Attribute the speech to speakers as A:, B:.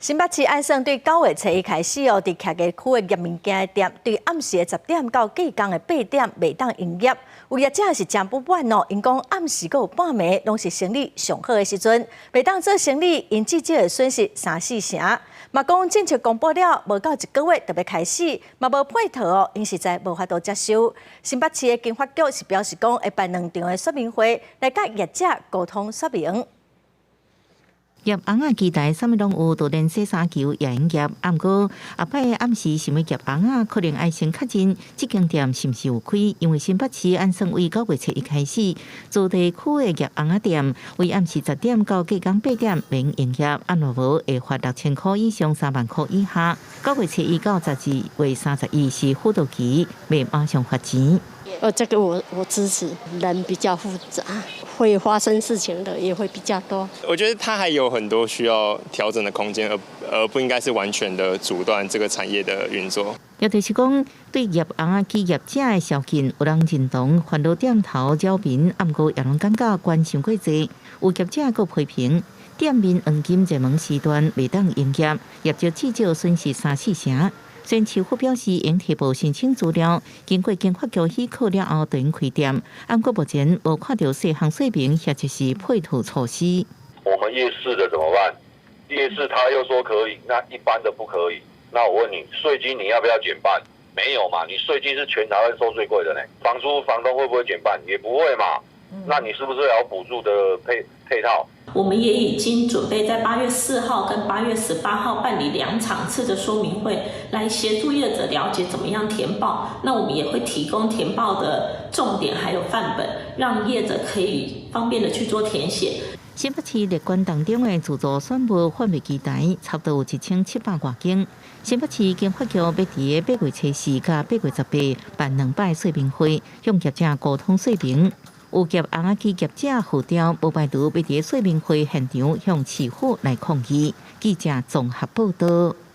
A: 新北市按算對9月初一開始哦，佇徛家區的夾物件店，對暗時的10點到隔工的8點袂當營業。有業者是誠不滿哦，𪜶講暗時閣有半暝攏是生意上好的時陣，袂當做生意，𪜶至少會損失三四成。嘛講政策公布了，無夠一個月就欲開始，嘛無配套哦，𪜶實在無法度接受。新北市的經發局是表示講，會辦兩場的說明會來佮業者溝通說明。
B: 夾尪仔機台啥物攏有，就連洗衫球也會用夾。毋過後擺暗時想欲夾尪仔，可能愛先確認這間店是毋是有開，因為新北市按算為9月初一開始，在地區的夾尪仔店，為暗時十點到隔工八點免營業，按若無會罰6000箍以上3萬箍以下。9月初一到12月31是輔導期，袂馬上罰錢。
C: 這個我支持，人比較複雜，會發生事情的也會比較多。
D: 我覺得它還有很多需要調整的空間，而不應該是完全的阻斷這個產業的運作。
B: 也就是講，對夾尪仔機業者的宵禁，有人認同煩惱店頭擾民，毋過也攏感覺管傷過濟。有業者閣批評，店面黃金熱門時段袂當營業，業績至少損失三四成。雖然市府表示，𪜶提報申請資料，經過經發局許可了後，就會開店。毋過目前無看著細項說明或者是配套措施。
E: 我們夜市的怎麼辦？夜市他又說可以，那一般的不可以。那我問你，稅金你要不要減半？沒有嘛？你稅金是全台灣收最貴的呢。房租房東會不會減半？也不會嘛。那你是不是要補助的配套？
F: 我們也已經準備在8月4號跟8月18號辦理兩場次的說明會，來協助業者了解怎麼樣填報。那我們也會提供填報的重點還有範本，讓業者可以方便的去做填寫。
B: 新北市列管當中的自助選物販賣機台，差不多有1700外間。新北市經發局欲佇8月初四佮8月18辦兩擺說明會，向業者溝通說明。有夾尪仔機業者號召，無排除欲佇說明會現場向市府來抗議。記者綜合報道。